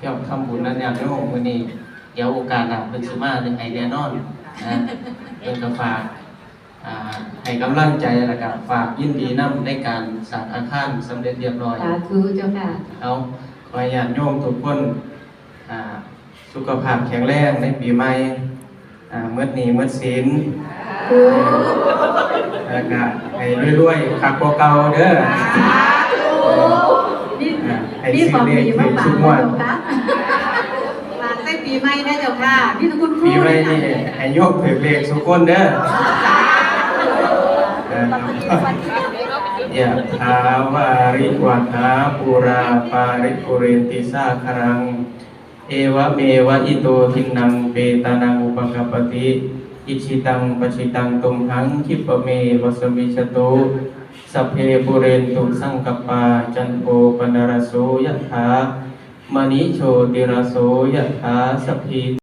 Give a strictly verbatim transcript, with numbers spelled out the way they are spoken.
ยอดทำบุญนั้นญาติโยมมื้อนี้ เดี๋ยวโอกาสหน้าเพิ่นสิมาให้แน่นอนนะ เพิ่นก็ฝาก อ่า ให้กำลังใจ แล้วก็ฝากยินดีนำในการสร้างอาคารสำเร็จเรียบร้อย สาธุเจ้าค่ะ เอา ขอให้ญาติโยมทุกคน อ่า สุขภาพแข็งแรงในปีใหม่ อ่า หมดหนี้หมดสิน สาธุ แล้วก็ให้รวยๆคักกว่าเก่าเด้อ สาธุ นี่ อ่า ให้ นี่ ซื้อเลข ของดีมาฝาก ถืกทุกงวด เจ้าค่ะ ฝากใส่ปีใหม่นะเจ้าค่ะ พี่ตะกุน ปีใหม่นี่ให้โยมถืกเลขทุกคนเด้อ ยะถาวาริวะหาปูราปาริปุเรนติสาคารัง เอวะเมวะอิโตทินนังเปตานังอุปกปปติ อิชิตังปัชิตังตุมหังคิปะเมวะสมิชตุ สัพเพปุเรนตุสังกปปา จันโทปนรสโสยะถา มณิโชติรสโสยะถา สัพพี